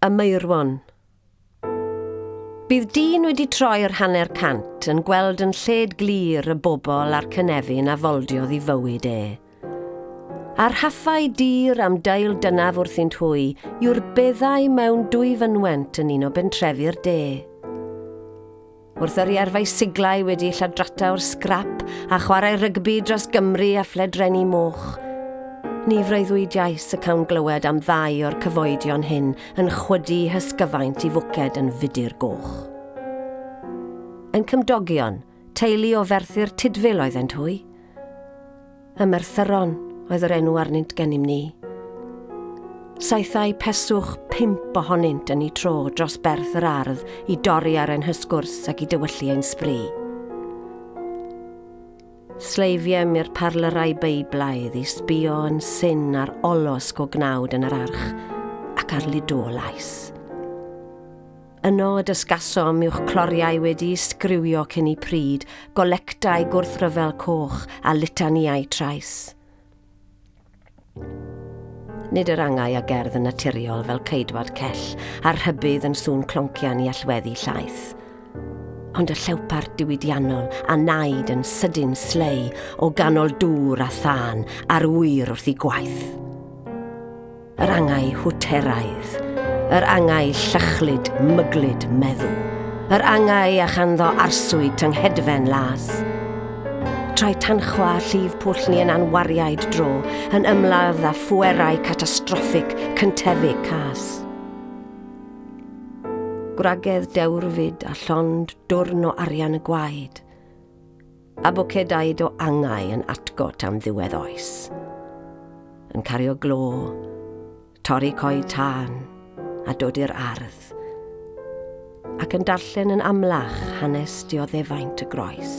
Y meirwon. Bydd dyn wedi troi'r hanner cant yn gweld yn lled glir y bobl a'r cynefin a foldiodd i fywyd e. A'r rhaffau dir am dail dynaf wrthynt hwy yw'r beddau mewn dwy fynwent yn un o bentrefi'r de. Wrth yrru ar feisiglau wedi lladrata o'r sgrap a chwarae rygbi dros Gymru a phledrenni moch. Ni freuddwydiais y cawn glywed am ddau o'r cyfoedion hyn yn chwydu hysgyfaint i fwced yn fudur goch. Ein cymdogion, teulu o Ferthyr Tudful oeddent hwy. Y Merthyron oedd yr enw arnynt gennym ni. Saethau peswch pump ohonynt yn eu tro dros berth yr ardd i dorri ar ein hysgwrs ac i dywyllu ein sbri. Sleifiem i'r parlyrau Beiblaidd i sbio yn syn ar olosg o gnawd yn yr arch ac ar ludw o lais. Yno y dysgasom uwch cloriau wedi'u sgriwio cyn eu pryd, golectau gwrthryfel coch a litaniau trais. Nid yr angau a gerdd yn naturiol fel ceidwad cell a'r rhybudd yn sŵn cloncian i allweddi llaeth. Ond y llewpart diwydiannol a naid yn sydyn slei o ganol dŵr a thân a'r ŵyr wrth i gwaith. Yr angau hwteraidd, yr angau llychlyd, myglyd, meddw, yr angau a chanddo arswyd tynghedfen las. Trai tanchwa a llif pwll ni yn anwariaid dro, yn ymladd â phwerau catastroffig cyntefig cas. Gwragedd dewrfyd a llond dwrn o arian y gwaed, a bwcedaid o angau yn atgot am ddiwedd oes. Yn cario glo, torri coed tân, a dod i'r ardd. Ac yn darllen yn amlach hanes dioddefaint y groes.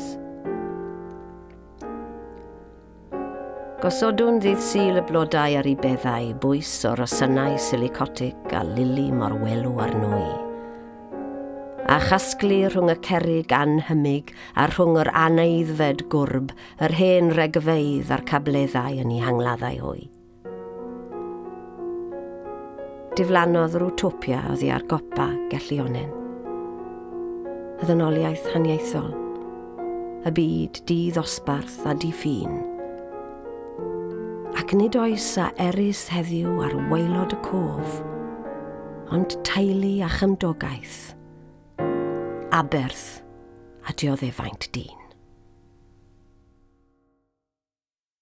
Gosodwn ddydd Sul y blodau ar ei beddau, bwys o rosynnau silicotig a lili mor welw ar nwy. A chasglu rhwng y cerrig anhymig a rhwng yr aneiddfed gwrb, yr hen regfeydd a'r cableddau yn eu hangladdau hwy. Diflannodd yr Utopia oddi ar gopa Gellionen. Y ddynoliaeth haniaethol, y byd di-ddosbarth a di-ffin. Ac nid oes a erys heddiw ar waelod y cof, ond teulu a chymdogaeth, aberth a dioddefaint dyn.